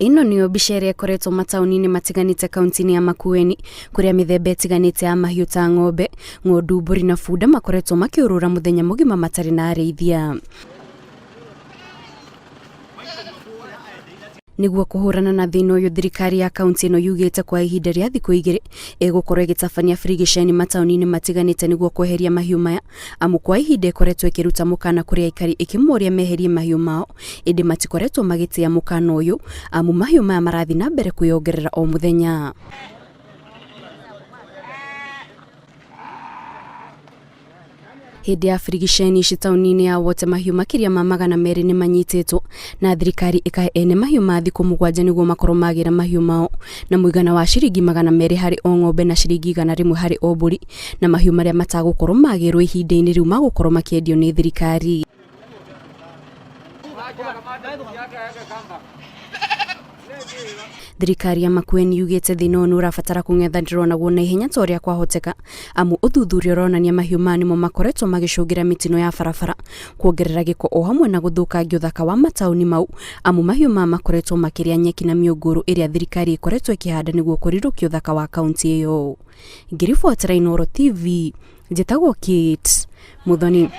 Ĩno nĩyo mbica ĩrĩa ĩkoretwo mataũni-inĩ matiganĩte kaunti-inĩ ya Makueni, kũrĩa mĩthemba ĩtiganĩte ya mahiũ ta ng'ombe, ng'ondu, mbũri na bunda makoretwo makĩũrũra mũthenya mũgima matarĩ na arĩithia. Nĩguo kũhũrana na thĩna ũyũ thirikari ya kaunti ĩno yugĩte kwa ihinda rĩa thikũ igĩrĩ ĩgũkorwo ĩgĩtabania birigiceni mataũni-inĩ matiganĩte nĩguo kweheria mahiũ maya amu kwa ihinda ĩkoretwo ĩkĩruta mũkana kũrĩ aikari ĩkĩmoria meherie mahiũ mao ĩndĩ matikoretwo magĩtĩa mũkana ũyũ amu mahiũ maya marathiĩ na mbere kwĩyongerera o mũthenya. Hĩndĩ ya birigiceni ici taũni-inĩ ya Wote mahiũ makĩria ma 200 nĩ manyitĩtwo na thirikari ĩkahe ene mahiũ ma thikũ 7 nĩguo makorwo magĩra mahiũ mao na mũigana wa ciringi 200 harĩ o ng'ombe na ciringi 100 harĩ o mbũri na mahiũ marĩa matagũkorwo magĩrwo ihinda-inĩ rĩu magũkorwo makĩendio nĩ thirikari. Thirikari ya Makueni yugĩte thĩna ũyũ nĩ ũrabatara kũng'ethanĩrwo naguo na ihenya ta ũrĩa kwahoteka amu ũthuthuria ũronania mahiũ maya nĩmo makoretwo magĩcũngĩra mĩtino ya barabara, kuongerera gĩko o hamwe na gũthũkangia ũthaka wa mataũni mau amu mahiũ maya makoretwo makĩrĩa nyeki na mĩũngũrũ ĩrĩa thirikari ĩkoretwo ĩkĩhanda nĩguo kũrirũkia ũthaka wa kaunti ĩyo. Ngĩribotera Inooro TV, njĩtagwo Kate Muthoni.